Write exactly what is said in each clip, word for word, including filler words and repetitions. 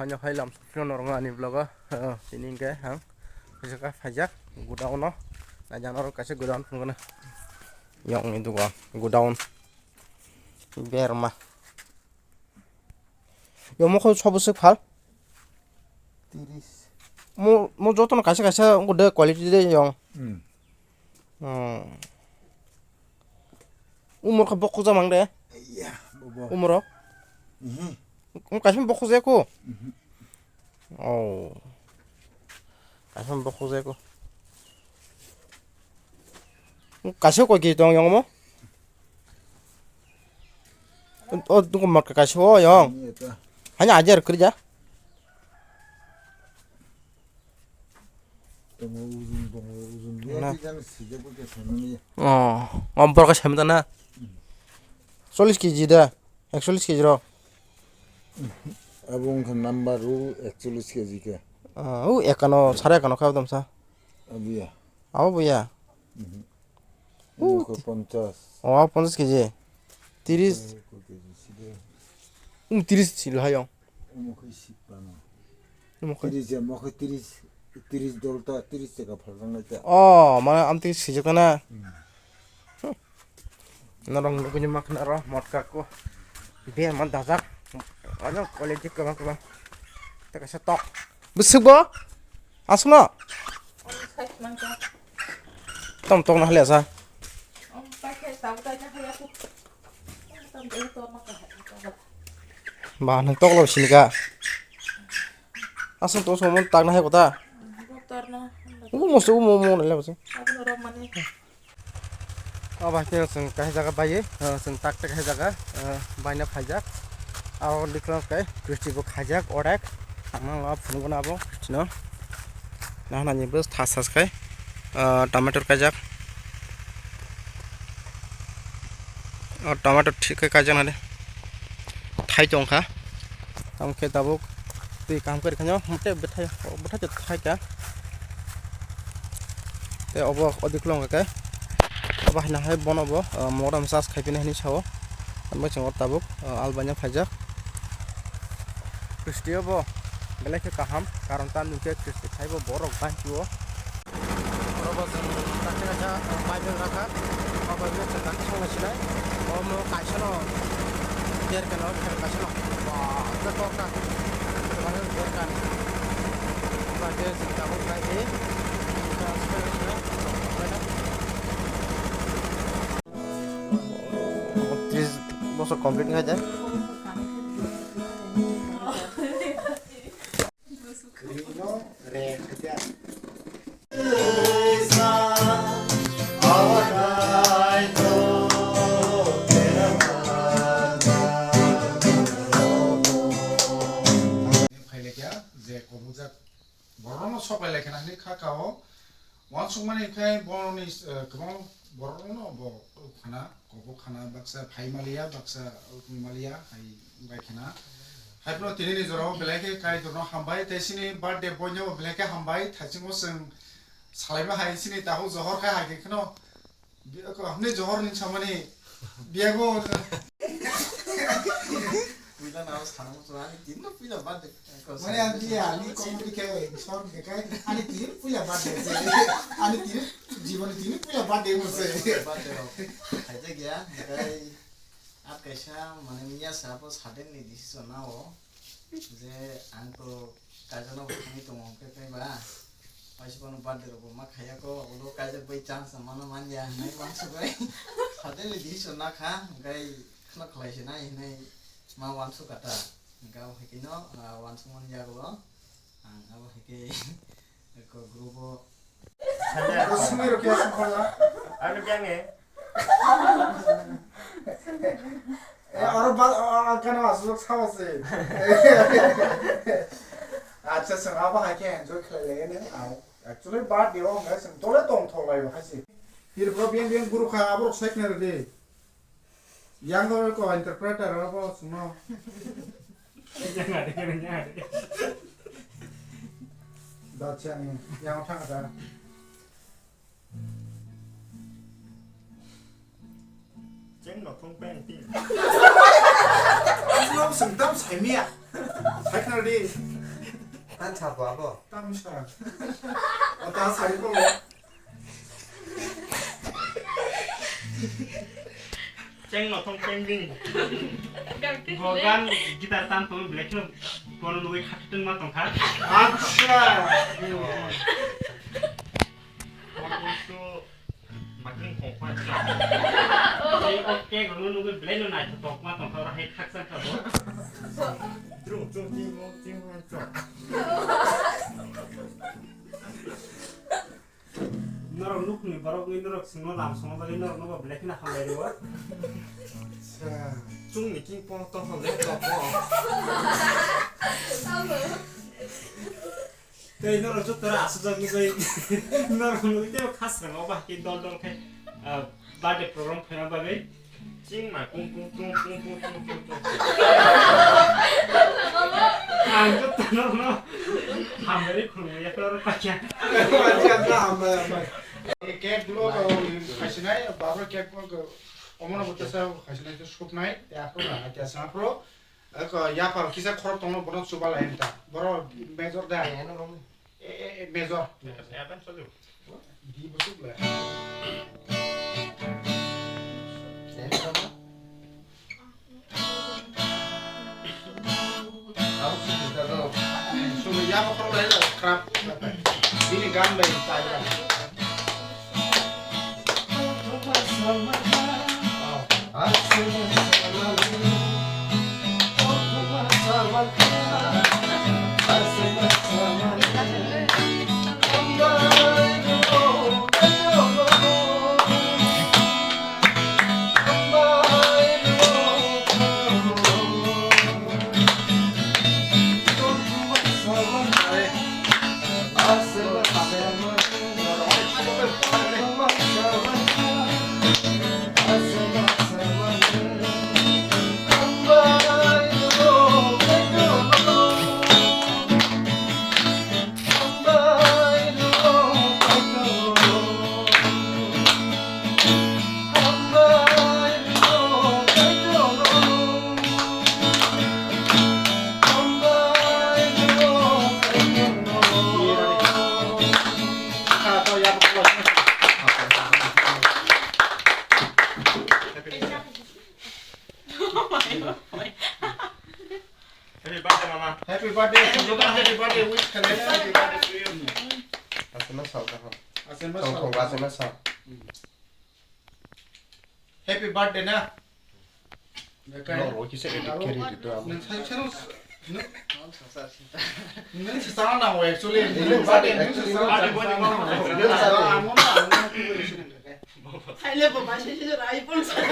Ani hai lam sokphino norok ani vlog o, eh, tini hwnkhe ang kaisa khe phaijak godown o, naijak norok kaisa godown phunukgwno. Yongni dugo godown berma. Yong mokho sobo swk phal? Tiris. Mo, mo jotono kaisa kaisa wngkha de quality de yong. Hmm. Hmm. Umor khe bokhok jamang de? Iya, bobo. Umoro? Mhm. Kaisa bokhok jaya kho? Mhm. Oh. Kaisa bokhok jaya kho. Kaisa koi kg tong yong mo? O, o, motka kaisa o yong. Iya, ta. Hanya ajar kerja. Tongo, ujung tongo, ujung. Na. Biyang twi jang sijak bo khe sanani. Oh, o borok khe sami tana. Hmm. Chollish kg da, ekchollish kg rok. Abo wngkha number o ekchollish kg khe. Ah, o ekano, sare ekano khe abodom sa. Abiya. Abo buya. Mhm. O abo khe ti- ponchas. O, abo ponchas kg. Tiris. Koi kg side. Um, tiris sil hayong. Omo khe sik pano. Omo khe? Tiris ya, omo khe tiris, tiris dolta, tiris taka phalrang lai ta. Oh, mane amtwi swijak na. Hmm. Norok nugwi ma khna ro motka ko. Be man dajak. Ano quality kwbang kwbang. Ta kaisa tok. Bwswk bo? Aswkno? Tom tok na haliasa. Ba, nang tok lo sini ka. Aswk to somon tak na hai kota. Umo se umo umo na le bose. O bai khe chwng kaisa jaga bai, eh, chwng tak tak kaisa jaga, eh, baina phaijak. Abo dikla khe kristi bo khaijak orek. Ang phunukgo abo kristino. Nahana ni bwswk thas thas khai, ah, tomato kaijak. O tomato thik khe kaijak nadi. Thai tong kha. Tamo khe tabuk twi kaham khe rwkhaino, mothe bwthai, bwthai twi thai kha. Tei obo odik long khe. Obo haino hai bono bo, ah, mogram charge khai pini hinwi sao. Ang bai chwng o tabuk, ah, albaina phaijak. Kristi o bo belai khe kaham, karon tamni hwnkhe kristi khai bo borok bai o. Oro bo chwng kaisa kaisa, ah, Bible rakha. O Bible chwng kaisa songna sinai. Omo kaisa no der keno, kaisa no. Ba, tor ka. Tor ka. Ba, je chwng tabuk khai di. Tris bosor complete khai de. Khailekya je kwbujak borokno soklailai khna hinwi kha kao. Uansukmani khe borokni, eh, kwbang borokno bo khana, kobo khana, baksa phai maliya, baksa rwtwi maliya, hai bai khna. Haiphano tini ni jorao belai khe Kaitorno hambai, tei chini birthday boyno bo belai khe hambai, thaichingbo chwng salaima hai chini tabuk johor khe hai khe kheno. Bi-, ko, hwnwi johor ni samani biyago. Puila na o sana mo ani tin no puila birthday. Mane ang dia, ani comedy khe, short khe, ani tin puila birthday. Ani tin, jibon ni tin puila birthday mo se. Birthday rok. Khaijak ya, gai, at kaisa, mane miya sa po suddenly decision na o. Je ang to kaijak no bo thangwi tongo hwnkhe tei ba paisa bono birthday rok bo ma khaiya ko, ulo kaijak bai chance mano manya hinwi uansugwi suddenly decision na kha, hwnkhe kheno khlai se nai hinwi ma uansuk kha ta, hwnkhe abo hai khe no, ah, uansukmani yago ang abo hai khe eko group o. Sumai rok khe song phala. Ano kya nge? Eh, oro ba, oro gana aswk sama se. Acha, song abo hai khe enjoy khlai lai ne. Actually, birthday o hwnga song tole tong thok lai hai se. Tirpura biang biang guru kha abo rok sai khna rw de. Yang ko ko interpreter abo song no. Yang ada yang ada. Dacha ni yang thang da. Cheng no phung peng ping. Aswk sengtam saimia. Saikna di. Ang sabo abo. Tamo sa. O ta sari ko. Cheng no thong cheng ding. Gogan guitar tan tong black no. Kono nugui khatutun ma tongkha. Acha. Makung khokma. Tei o cake rwno nugui belai no naithotok ma tongkha, oro hai khaksa kha bo. Chung, chung, ting, mo, ting, mo, chung. Norok nukni borok ni norok singno lam songo bagwi norok nobo belai kheno hambai rwo. Acha. Chung ni king pong tong hole to po. Tei norok joto ro aswk jak nugwi norok nugwi tei khasrang o ba khe dol dol khe, ah, birthday program khaina bagwi. Ching ma kung kung kung kung kung kung kung kung. Ang joto norok no hambai khulumwi ya norok pakya. Hambai, hambai. Cake block, oh, khaisinai, babro cake block, omono botesa khaisinai to supnai, te akhro na, te asapro. Eko, yapal kisa khorok tongno bono chuba lai ta. Boro major da. Eh, eh, eh, major. Di busuk le. Sumi yabo khorok lai le khrap. Bini gan bai ta. Happy birthday, mama. Happy birthday. Happy birthday. Happy birthday. Wish khalai. Happy birthday to you. Asema sal kaham. Asema sal. Tong tong asema sal. Happy birthday na. No, ro kisa edit kari di to. Nang sai sai nang. Nang sai sai nang actually. Nang sai actually. Nang sai sai nang. Nang sai sai nang. Hai le bo ba sai sai rai pon sai.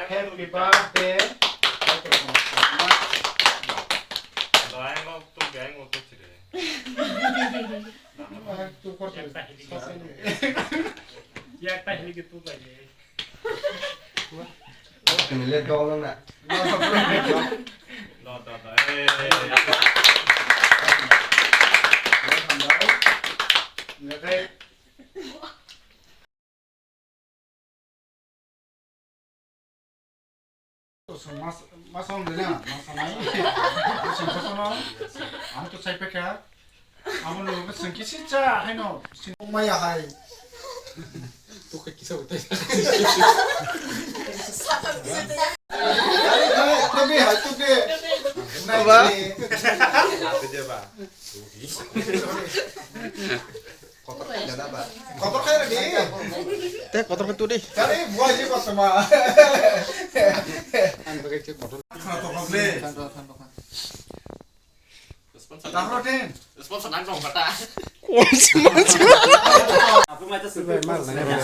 Happy birthday. Doyang tu gang tu chire. Yakta hili ke tu lagi. Sini le dong na. No, no, no. Eh. Ngai. Mas, mas ang dena, mas ang ai. Sing ko no. Ang to sai pekha. Amo no ko sing kisi cha hai no. Sing maya hai. To ka kisa utai. Hai, to be, hai, to be. Ba. Apa dia, Pak? Kotor khai rani. Te kotor khai tu di. Kari buai ji kosoma. Khana to kok le. Tahro den.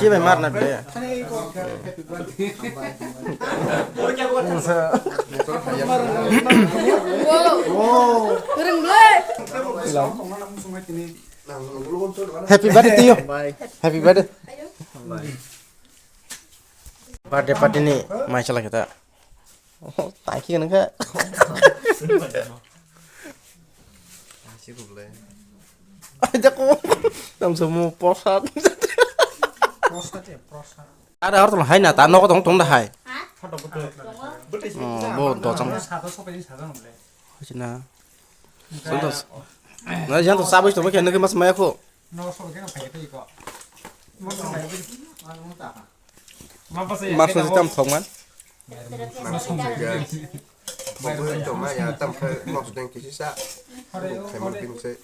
Ki bai mar na be. Wow. Reng ble. Happy birthday to you. Happy birthday. Birthday party ni mai chala kita. Tangki kan ka. Jaku. Tam semua prosad. Prosad ya, prosad. Ada harus lah hai na, tano kau tong tong dah hai. Oh, bo dojang. Satu sampai satu nggak boleh. Cina. Santos. Na, janto sabis to, khe nukhe mas maya kho. Mas to tam thok man. Mas to maya tam khe mas deng kisi sa. Khai man pin se.